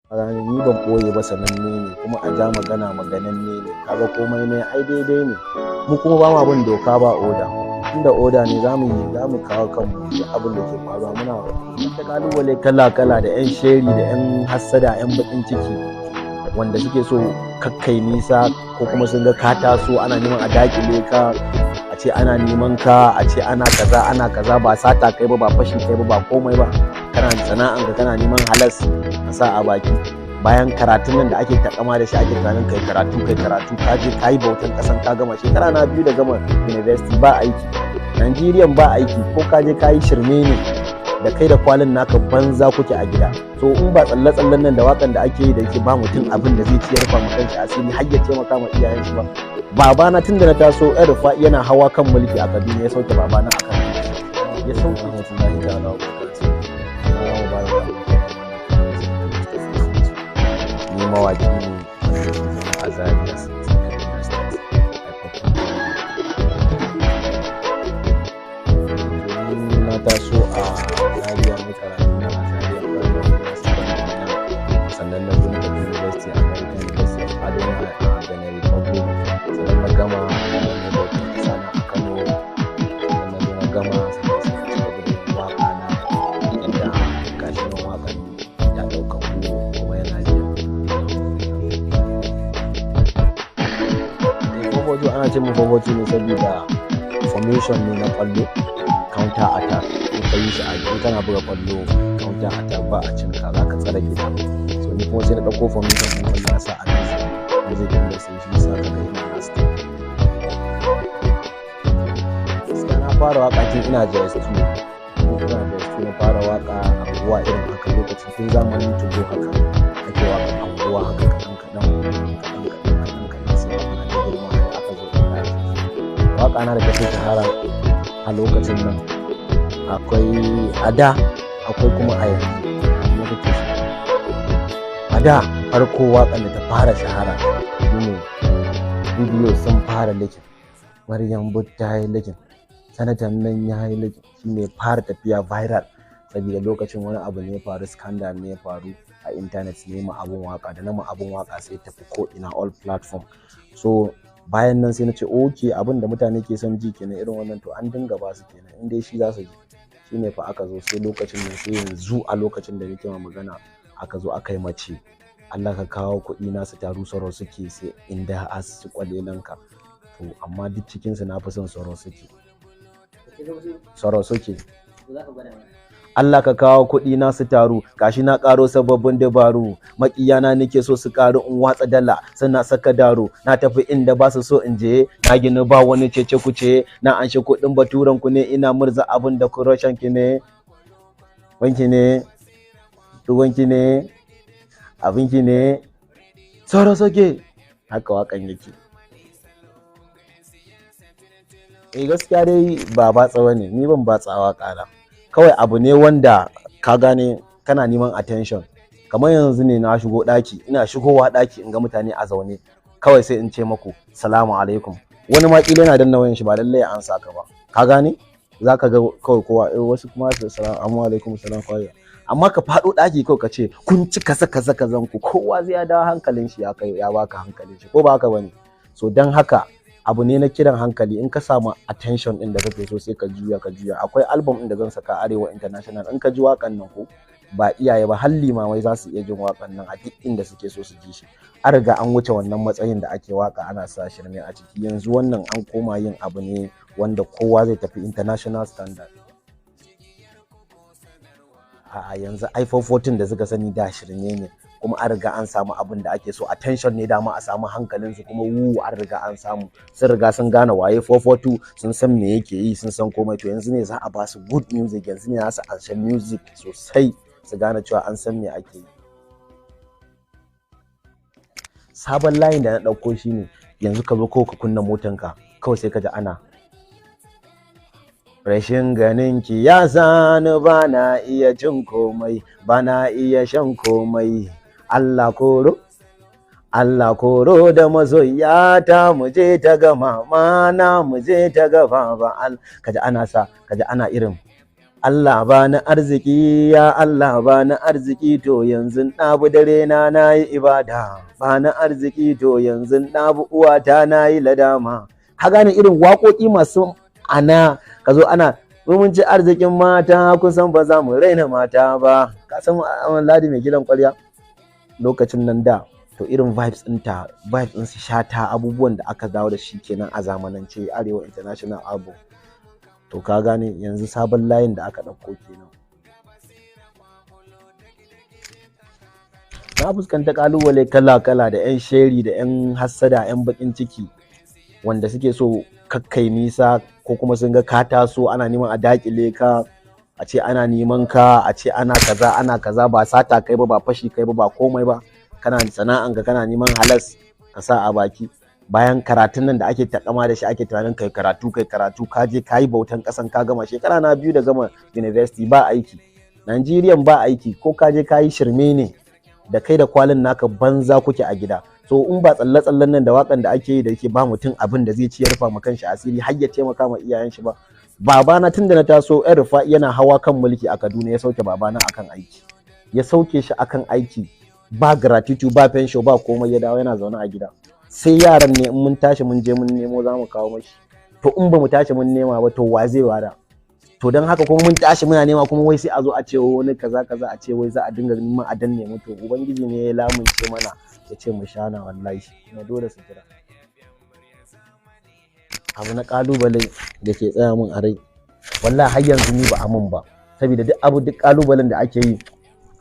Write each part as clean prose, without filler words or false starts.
Ni ban ɓoye ba, sananne ne, kuma a ja magana magananne ne. Kaga komai ne ai daidai ne. Mu kuma ba ma bin doka ba oda. Inda oda ne za mu yi, za mu kawo kanmu duk abin da ke faruwa. Muna da kalubale kala kala da yan sheri da yan hassada, yan bakin ciki wanda suke so kakkai nisa, ko kuma sun ga ka taso ana neman a dakile ka, a ce ana neman ka, a ce ana kaza ana kaza. Ba sata kai ba, ba fashi kai ba, ba komai ba. Kana sana'an ka, kana neman halas ka sa a baki. Bayan karatun nan da ake takama da shi, ake tunanin kai karatu, kai karatu, ka je ka yi bautan kasan, ka gama shekara na 2 da gama university, ba aiki. Nigerian ba aiki, ko ka je ka yi shirme ne da kai da kwalin naka, banza kuke a gida. So in ba tsalle tsallen nan da wakan da ake yi da yake ba mutum abin da zai ciyar fa kanshi asiri har ya taimaka ma iyayen shi ba. Babana tun da na taso, yan Rufa'i yana hawa kan mulki a Kaduna ya sauke babana akan ya sauke. Rahmatullahi ta'ala wa barakatuh. Ni mawaki ne wanda ke zama a Zaria State, Kaduna State. Ni na taso a Zaria, na karatu na a Zaria, primary secondary na, sannan na zo na tafi university, American University of Kaduna a Benin Republic. Sannan na gama na bautar ƙasa na a Kano. Sannan na zo na gama, sannan sai na ci gaba da yin waƙa na, inda gashi nan waƙan ya ɗaukaku kuma yana biya. 442, ana ce min 442 ne saboda formation ne na ƙwallo, counter attack. In ka yi shi a in kana buga ƙwallo counter attack, ba a cin ka, za ka tsare gida. So ni kuma sai na ɗauko formation ɗin ƙwallo na sa a music industry, shi yasa ka ga ina rasta. Gaskiya na fara waƙa tun ina JS2. Tun ina JS2 na fara waƙa a anguwa irin haka, lokacin tun zamanin 2go haka ake waƙar anguwa haka, kaɗan kaɗan kaɗan kaɗan kaɗan kaɗan, sai ana ta girma har aka zo inda ake. Waƙa na da ta fi shahara a lokacin nan akwai a da, akwai kuma a yanzu. Me kake so? A da farko waƙar da ta fara shahara shine bidiyo sun fara leaking, Maryam But ta yi leaking, sanatan nan ya yi leaking. Shine fara tafiya viral saboda lokacin wani abu ne ya faru, scandal ne ya faru a internet ne ma abun waka. Da na ma abun waka sai tafi ko ina, all platform. So bayan nan sai na ce okay, abin da mutane ke son ji kenan irin wannan, to an dinga ba su kenan in dai shi za su ji. Shine fa aka zo sai lokacin nan, sai yanzu a lokacin da nake ma magana, aka zo aka yi mace Allah ka kawo kuɗi na su taru, soro suke, sai inda a su kwalelanka. To amma duk cikinsu na fi son soro suke, soro suke. Allah ka kawo kuɗi na su taru, gashi na ƙaro sababbin dabaru, maƙiyana nake so su ƙaru, in watsa dala suna saka daro, na tafi inda ba su so in je, na gini ba wani cece kuce, na anshi kuɗin baturan ku ne, ina murza abin da kuroshan ki ne, wanki ne, tuwonki ne, abinki ne, soro soke. Haka waƙan yake. Eh, gaskiya dai ba batsa bane, ni ban batsa waƙa na. Kawai abu ne wanda ka gane kana neman attention. Kamar yanzu ne na shigo ɗaki, ina shigowa ɗaki in ga mutane a zaune, kawai sai in ce maku salamu alaikum. Wani ma kila yana danna wayan shi, ba lallai ya ansa ka ba. Ka gane? Za ka ga kawai kowa wasu kuma su salamu alaikum, salam kawai. Amma ka faɗo ɗaki kawai ka ce kun ci kaza kaza kazan ku, kowa zai ya dawo hankalin shi, ya kai ya baka hankalin shi, ko ba haka bane? So dan haka abu ne na kiran hankali. In ka samu attention din da kake so, sai ka juya, ka juya. Akwai album din da zan saka, Arewa International. In ka ji wakan nan, ko ba iyaye ba, har limamai za su iya jin wakan nan a duk inda suke so su ji shi. An riga an wuce wannan matsayin da ake waka ana sa shirme a ciki. Yanzu wannan an koma yin abu ne wanda kowa zai tafi international standard. A yanzu iPhone 14 da suka sani da shirme ne, kuma an riga an samu abin da ake so. Attention ne dama, a samu hankalin su, kuma wu an riga an samu. Sun riga sun gane waye 442, sun san me yake yi, sun san komai. To yanzu ne za a ba su good music, yanzu ne za su ansa music sosai, su gane cewa an san me ake yi. Sabon layin da na ɗauko shine yanzu ka zo ko ka kunna motanka, kawai sai ka ji ana rashin ganin ki ya sani ba na iya cin komai, ba na iya shan komai. Allah koro, Allah koro da masoyata, mu je ta ga mama na, mu je ta ga baba. Kaji ana sa, kaji ana irin Allah ba na arziki, ya Allah ba na arziki, to yanzu na bi dare na nayi ibada, ba na arziki, to yanzu na bi uwata na yi ladama. Ka gane irin waƙoƙi masu ana ka zo ana mun ci arzikin mata, kusan ba za mu raina mata ba. Ka san Ladi mai gidan ƙwarya lokacin nan da, to irin vibes ɗinta, vibes ɗin su Shata, abubuwan da aka dawo da shi kenan a zamanance, Arewa International album. To ka gane yanzu sabon layin da aka ɗauko kenan. Na fuskanta kalubale kala-kala da 'yan sheri da 'yan hassada, 'yan bakin ciki wanda suke so kakkai nisa, ko kuma sun ga ka taso ana neman a dakile ka, a ce ana neman ka, a ce ana kaza ana kaza. Ba sata kai ba, ba fashi kai ba, ba komai ba, kana sana'an ka, kana neman halas ka sa a baki. Bayan karatun nan da ake takama da shi, ake tunanin kai karatu, kai karatu, ka je ka yi bautan kasan, ka gama shekara na 2 da gama university, ba aiki. Nigerian ba aiki, ko ka je ka yi shirme ne da kai da kwalin naka, banza kuke a gida. So in ba tsalle-tsallen nan da wakan da ake yi da yake ba mutum abin da zai ci ya rufa ma kanshi asiri har ya taimaka ma iyayen shi ba. Babana tun da na taso, yan Rufa'i yana hawa kan mulki a Kaduna, ya sauke babana akan aiki, ya sauke shi akan aiki, ba gratuity, ba pension, ba komai, ya dawo yana zaune a gida. Sai yaran ne in mun tashi mun je mun nemo za mu kawo mashi. To in ba mu tashi mun nema ba, to wa zai wada? To don haka kuma mun tashi muna nema, kuma wai sai a zo a ce wani kaza kaza, a ce wai za a dinga neman a danne mu. To Ubangiji ne ya lamunce mana, ya ce mu shana, wallahi kuma dole su jira. Abu na kalubale da ke tsaya min a rai, wallahi har yanzu ni ba a mun ba, saboda duk abu, duk kalubalen da ake yi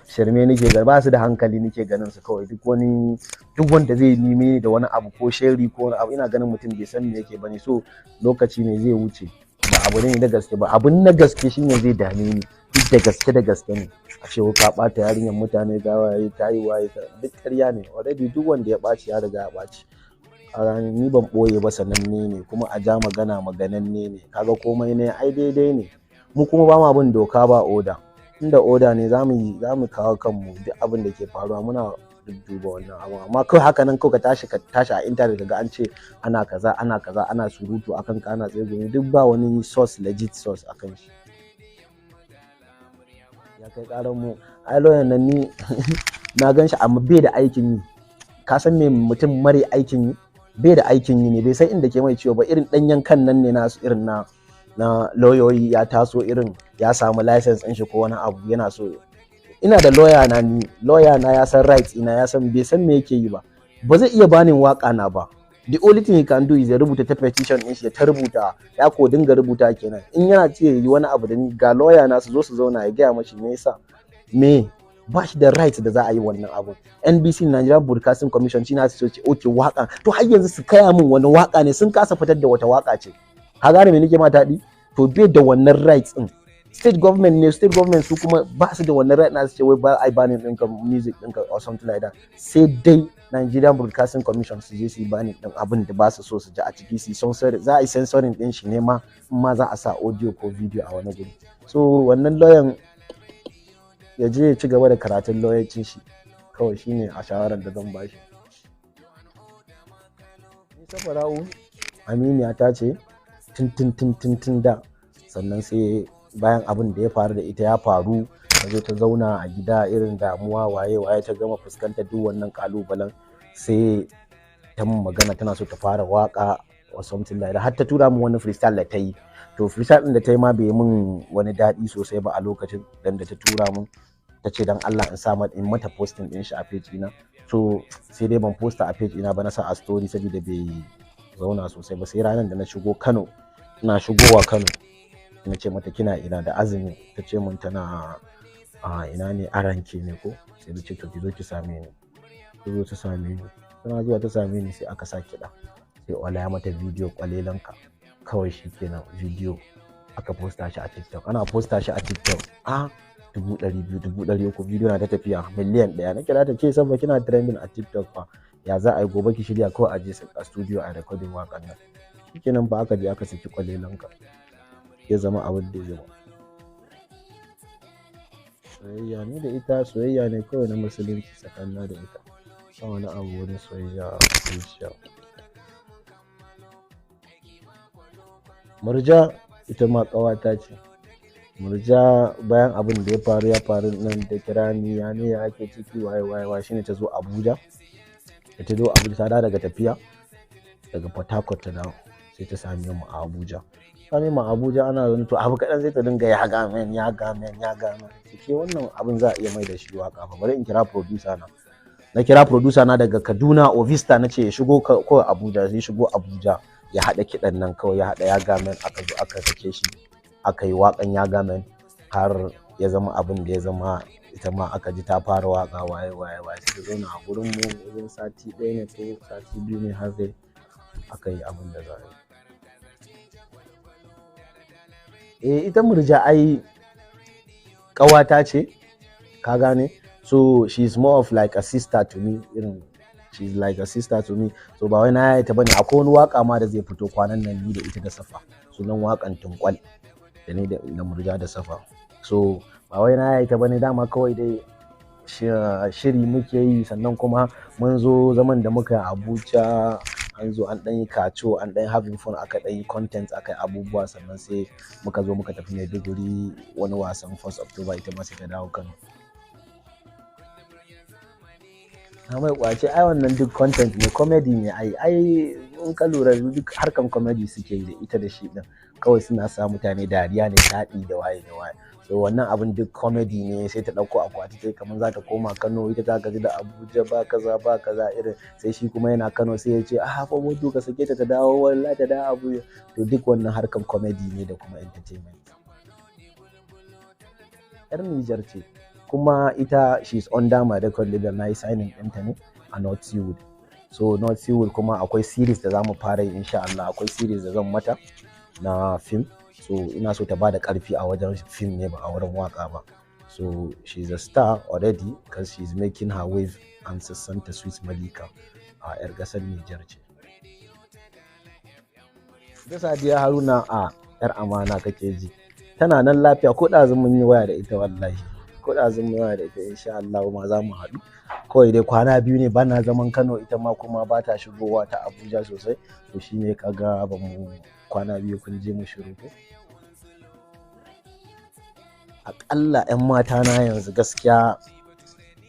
shirme nake ga, ba su da hankali nake ganin su kawai. Duk wani, duk wanda zai neme ni da wani abu ko sheri ko wani abu, ina ganin mutum bai san me yake bane. So lokaci ne zai wuce, ba abu ne na gaske ba. Abun na gaske shine zai dame ni, duk da gaske da gaske ne a ce ka ɓata yarinyar mutane, ga waye ta yi waye, duk ƙarya ne. Already duk wanda ya ɓaci ya riga ya ɓaci. A ranar ni ban ɓoye ba, sananne ne, kuma a ja magana magananne ne. Kaga komai ne ai daidai ne. Mu kuma ba ma bin doka ba oda. Inda oda ne za mu kawo kanmu duk abin da ke faruwa, muna dudduba wannan abun. Amma kawai haka nan kawai ka tashi a internet kaga an ce ana kaza ana kaza, ana surutu akan ka, ana tsegumi, duk ba wani source, legit source akan shi. Ya kai karan mu, ai lawyer nan ni na gan shi, amma bai da aikin yi. Ka san me mutum mare aikin yi? Bai da aikin yi ne, bai san inda ke mai ciwo ba. Irin danyen kan nan ne nasu, irin na lauyoyi, ya taso irin ya samu license ɗin shi ko wani abu yana so. Ina da lawyer na, ni lawyer na ya san rights ina, ya san bai san me yake yi ba, ba zai iya bani waka na ba. The only thing he can do is ya rubuta ta petition ɗin shi, ya ta rubuta, ya ko dinga rubuta kenan. In yana ce yi wani abu da ni, ga lawyer na, su zo su zauna, ya gaya mashi me yasa, me ba shi da right da za a yi wannan abu. NBC, Nigerian Broadcasting Commission, shi na su ce okay waka. To har yanzu su kaya min wani waka ne, sun kasa fitar da wata waka ce. Ka gane me nake ma taɗi? To bai da wannan rights din. State government ne, state government su kuma ba su da wannan right na su ce wai ba ai banning ɗinka, music ɗinka or something like that. Sai dai Nigerian Broadcasting Commission su je su yi banning ɗin abin da ba su so su ji a ciki, su yi za a yi censoring ɗin shi ne ma, in ma za a sa audio ko video a wani guri. So wannan lawyer ya je ya ci gaba da karatun lauyancin shi kawai, shine a shawarar da zan bashi. Ni Safara'u aminiya ta ce tun tun tun tun tun da. Sannan sai bayan abin da ya faru da ita ya faru, ta zo ta zauna a gida, irin damuwa waye waye, ta gama fuskantar duk wannan kalubalen, sai ta mun magana tana so ta fara waka or something like that. Har ta tura min wani freestyle da ta yi. To freestyle din da ta yi ma bai min wani daɗi sosai ba a lokacin dan da ta tura min, ta ce dan Allah in sa in mata posting din shi a page ina. So sai dai ban posta a page ina ba, na sa a story, saboda bai zauna sosai ba. Sai ranar da na shigo Kano, ina shigowa Kano na ce mata, "Kina ina da azumi?" Ta ce mun tana a ina ne, aranke ne ko. Sai na ce, "To ki zo ki same ni." Ta zo ta same ni. Tana zuwa ta same ni, sai aka sa kiɗa, sai Ola ya mata bidiyo kwalelanka. Kawai shi kenan, bidiyo aka posta shi a TikTok. Ana posta shi a TikTok a 200,000, 300,000, bidiyo na ta tafiya 1,000,000. Na kira ta ce, "Saboda kina trending a TikTok fa, ya za a yi? Gobe ki shirya kawai a je a studio a recording waƙan nan." Shikenan ba, aka je aka saki kwalelanka, ya zama abin da ya zama. Soyayya ni da ita, soyayya ne kawai na musulunci tsakanina da ita, ba wani abu, wani soyayya a zuciya. Murja ita ma ƙawata ce. Murja bayan abin da ya faru ya faru nan da kira ni, ya ne ya ake ciki, waye waye waye. Shine ta zo Abuja. Da ta zo Abuja, ta dawo daga tafiya daga Port Harcourt, ta dawo sai ta same mu a Abuja. Same mu a Abuja, ana zaune, to abu kaɗan sai ta dinga "Ya ga men, ya ga men, ya ga men." Ke, wannan abin za a iya mai da shi waka fa. Bari in kira producer na. Na kira producer na daga Kaduna, Ovista, na ce ya shigo kawai Abuja. Sai shigo Abuja ya haɗa kiɗan nan kawai, ya haɗa "Ya ga men", aka zo aka sake shi, aka yi waƙan "Ya ga men" har ya zama abin da ya zama. Ita ma aka ji ta fara waƙa, waye waye waye. Sai ta zauna a gurin mu wajen sati 1 ne ko sati 2 ne, har dai aka yi abin da za a yi. Eh, ita Murja ai ƙawata ce, ka gane? So she's more of like a sister to me, irin she's like a sister to me. So ba wai na yaya ta bane. Akwai wani waka ma da zai fito kwanan nan, ni da ita da Safa, sunan wakan "Tunkwal", da ni da Murja da Safa. So ba wai na yaya ta bane, dama kawai dai shiri muke yi. Sannan kuma mun zo zaman da muka yi Abuja, an zo an ɗan yi kaco, an ɗan having fun, aka ɗan yi content, aka yi abubuwa. Sannan sai muka zo muka tafi Maiduguri wani wasan 1st October, ita ma sai ta dawo Kano. Na mai kwace ai wannan duk content ne, comedy ne ai. Ai in ka lura, duk harkan comedy suke yi da ita da shi din. Kawai suna sa mutane dariya, nishaɗi da waye da waye. So wannan abin duk comedy ne. Sai ta ɗauko akwati ta kamar za ta koma Kano, ita ta gaji da Abuja, ba kaza ba kaza irin. Sai shi kuma yana Kano sai ya ce, "A fa mutu ka sake ta, ta dawo, wallahi ta dawo Abuja." To duk wannan harkan comedy ne da kuma entertainment. Yar Nijar ce kuma ita. She's under my record label, na yi signing ɗinta ne a North Seawood. So North Seawood kuma akwai series da zamu fara yi insha Allah. Akwai series da zan mata na film, so ina so ta bada karfi a wajen film ne, ba a wurin waka ba. So she's a star already because she's making her wave and sassanta. Sweet Malika a yar gasar Nijar ce. Da Sadiya Haruna, a yar amana kake ji, tana nan lafiya. Ko ɗazu mun yi waya da ita, wallahi ko ɗazu mun yi waya da ita. Insha Allah ma za mu haɗu. Kawai dai kwana 2 ne bana zaman Kano, ita ma kuma ba ta shigowa ta Abuja sosai, to shine kaga ba mu kwana 2 kun je mu shiru ko. Aƙalla 'yan mata na yanzu, gaskiya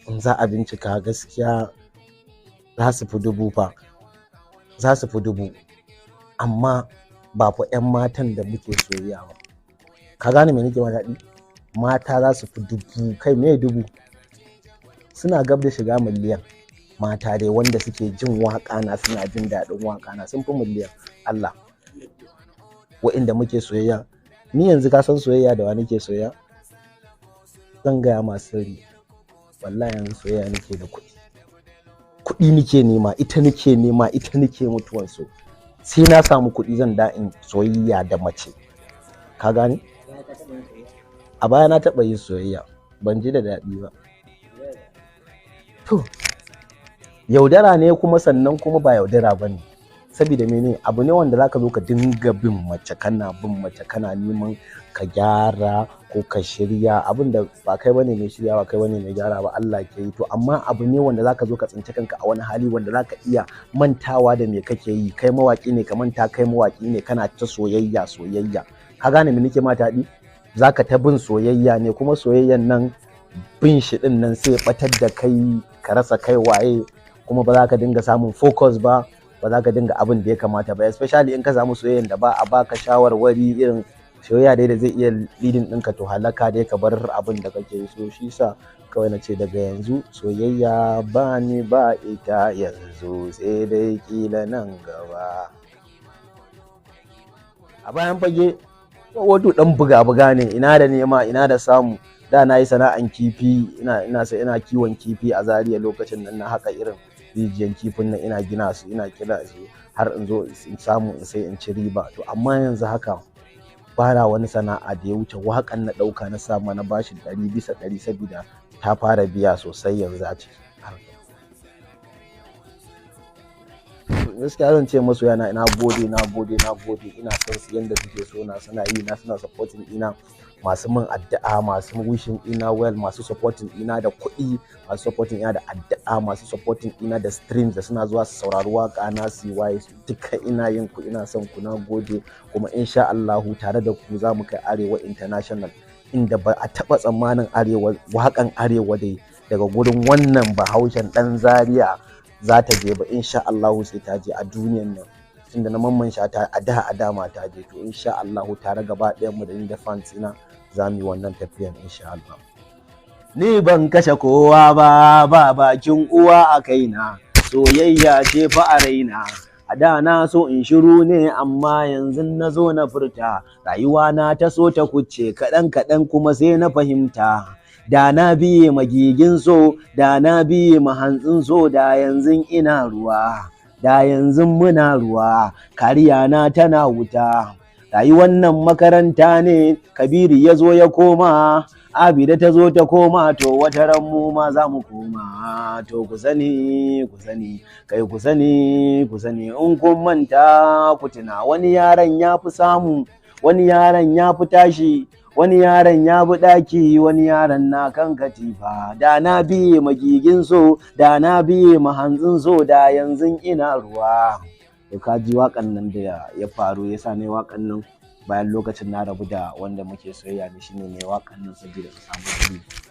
in za a bincika, gaskiya za su fi 1000 fa, za su fi 1000, amma ba fa 'yan matan da muke soyayya ba. Ka gane me nake ma daɗi? Mata za su fi 1000, kai me 1000, suna gab da shiga miliyan. Mata dai wanda suke jin waƙa na, suna jin daɗin waƙa na, sun fi miliyan. Allah, wa'inda muke soyayya. Ni yanzu ka san soyayya da wa nake soyayya? Zan gaya ma sirri. Wallahi yanzu soyayya nake da kuɗi. Kuɗi nake nema, ita nake nema, ita nake mutuwan so. Sai na samu kuɗi zan da in soyayya da mace, ka gane? A baya na taɓa yin soyayya, ban ji da daɗi ba. To yaudara ne kuma, sannan kuma ba yaudara ba ne. Saboda mene? Abu ne wanda zaka zo ka dinga bin mace, kana bin mace, kana neman ka gyara ko ka shirya abin da ba kai bane mai shirya, ba kai bane mai gyara ba, Allah ke yi. To amma abu ne wanda zaka zo ka tsinci kanka a wani hali wanda zaka iya mantawa da me kake yi. Kai mawaki ne, ka manta kai mawaki ne, kana ta soyayya soyayya. Ka gane me nake ma taɗi? Zaka ta bin soyayya ne, kuma soyayyan nan, bin shi din nan sai batar da kai, ka rasa kai waye, kuma ba za ka dinga samun focus ba, ba za ka dinga abin da ya kamata ba, especially in ka samu soyayyan da ba a baka shawarwari, irin soyayya dai da zai iya leading ɗinka to halaka dai, ka bar abin da kake so. Shi sa kawai na ce daga yanzu soyayya ba ni ba ita yanzu, sai dai kila nan gaba. A bayan fage, wato dan buga-buga ne, ina da nema, ina da samu. Da na yi sana'an kifi, ina sai ina kiwon kifi a Zaria lokacin nan. Na haka irin rijiyan kifin nan, ina gina su, ina kira su, har in zo in samu in sai in ci riba. To amma yanzu haka bana wani sana'a da ya wuce waƙan. Na ɗauka na sama na bashi 100%, saboda ta fara biya sosai yanzu a ciki. Gaskiya zan ce masoya na, ina gode, na gode, na gode. Ina son su yanda suke so na, suna yi na, suna supporting ina, masu min addu'a, masu wishing ina well, masu supporting ina da kuɗi, masu supporting ina da addu'a, masu supporting ina da streams, da suna zuwa su saurari waka na, su waye su duka. Ina yin ku, ina son ku, na gode. Kuma insha Allahu tare da ku za mu kai Arewa International. Inda ba a taɓa tsammanin Arewa, waƙan Arewa dai daga gurin wannan Bahaushen ɗan Zaria za ta je ba, insha Allahu sai ta je a duniyan nan. Tunda na Mamman Shata a da ma ta je, to insha Allahu tare gaba ɗayan mu da ni da fans ina za mu yi wannan tafiyan, insha Allah. Ni ban kashe kowa ba, ba bakin uwa a kaina, soyayya ce fa a raina. A da na so in shiru ne, amma yanzu na zo na furta. Rayuwa na ta so ta kucce kaɗan kaɗan, kuma sai na fahimta da na biye magigin so, da na biye ma hantsin so, da yanzu ina ruwa, da yanzu muna ruwa, kariya na tana wuta. Rayuwar nan makaranta ne. Kabiru ya zo ya koma, Abida ta zo ta koma, to wata ran mu ma za mu koma. To ku sani, ku sani, kai, ku sani, ku sani, in kun manta ku tuna. Wani yaron ya fi samu, wani yaron ya fi tashi, wani yaron ya bi ɗaki, wani yaron na kan katifa. Da na biye magigin so, da na biye ma hantsin so, da yanzu ina ruwa. To ka ji waƙan nan da ya faru ya sa ne waƙan nan. Bayan lokacin na rabu da wanda muke soyayya da shi ne waƙan nan, saboda su samu kuɗi.